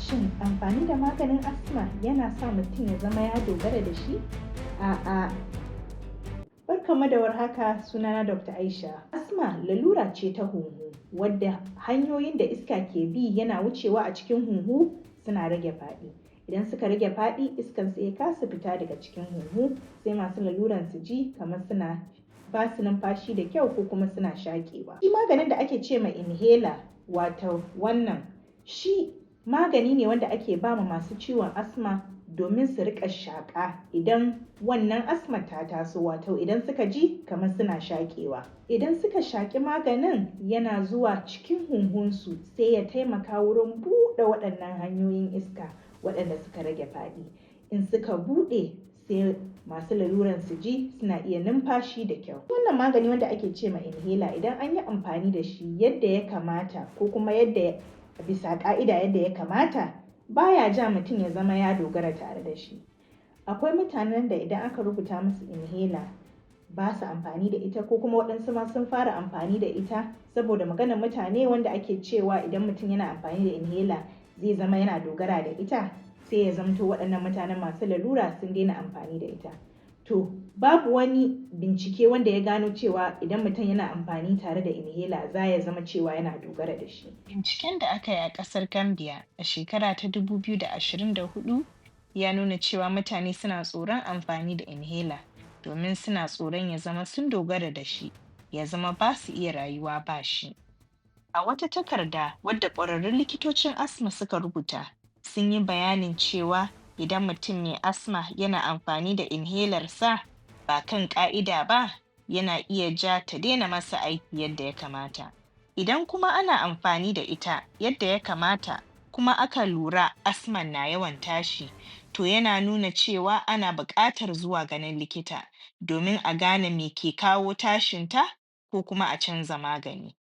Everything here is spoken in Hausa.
Shin amfani da maganin asma yana sa mutum ya zama ya dogara da shi? A'a. Barkanmu da warhaka, sunana Dr. Aisha. Asma lalura ce ta huhu wadda hanyoyin da iska ke bi yana wucewa a cikin huhu suna rage faɗi. Idan suka rage faɗi, iskan sai ya kasa fita daga cikin huhu, sai masu laluran su ji kamar suna ba su numfashi da kyau ko kuma suna shaƙewa. Shi maganin da ake ce ma inhaler, wato wannan shi magani ne wanda ake ba ma masu ciwon asma domin su riƙa shaƙa idan wannan asma ta taso, wato idan suka ji kamar suna shaƙewa. Idan suka shaƙi maganin, yana zuwa cikin huhunsu, sai ya taimaka wurin buɗe waɗannan hanyoyin iska waɗanda suka rage faɗi. In suka buɗe, sai masu laluran su ji suna iya numfashi da kyau. Wannan magani wanda ake ce ma inhaler, idan an yi amfani da shi yadda ya kamata ko kuma yadda bisa ƙa'ida yadda ya kamata, baya ja mutum ya zama ya dogara tare da shi. Akwai mutanen da idan aka rubuta musu inhaler ba su amfani da ita, ko kuma waɗansu ma sun fara amfani da ita saboda maganar mutane wanda ake cewa idan mutum yana amfani da inhaler zai zama yana dogara da ita, sai ya zamto waɗannan mutanen masu lalura sun daina amfani da ita. To, babu wani bincike wanda ya gano cewa idan mutum yana amfani tare da inhaler za ya zama cewa yana dogara da shi. Binciken da aka yi a ƙasar Gambia a shekara ta 2024 ya nuna cewa mutane suna tsoron amfani da inhaler domin suna tsoron ya zama sun dogara da shi, ya zama ba su iya rayuwa ba shi. A wata takarda wadda ƙwararrun likitocin asma suka rubuta, sun yi bayanin cewa idan mutum mai asma yana amfani da inhaler sa ba kan ƙa'ida ba, yana iya ja ta daina masa aiki yadda ya kamata. Idan kuma ana amfani da ita yadda ya kamata kuma aka lura asman na yawan tashi, to yana nuna cewa ana buƙatar zuwa ganin likita domin a gane me ke kawo tashinta ko kuma a canza magani.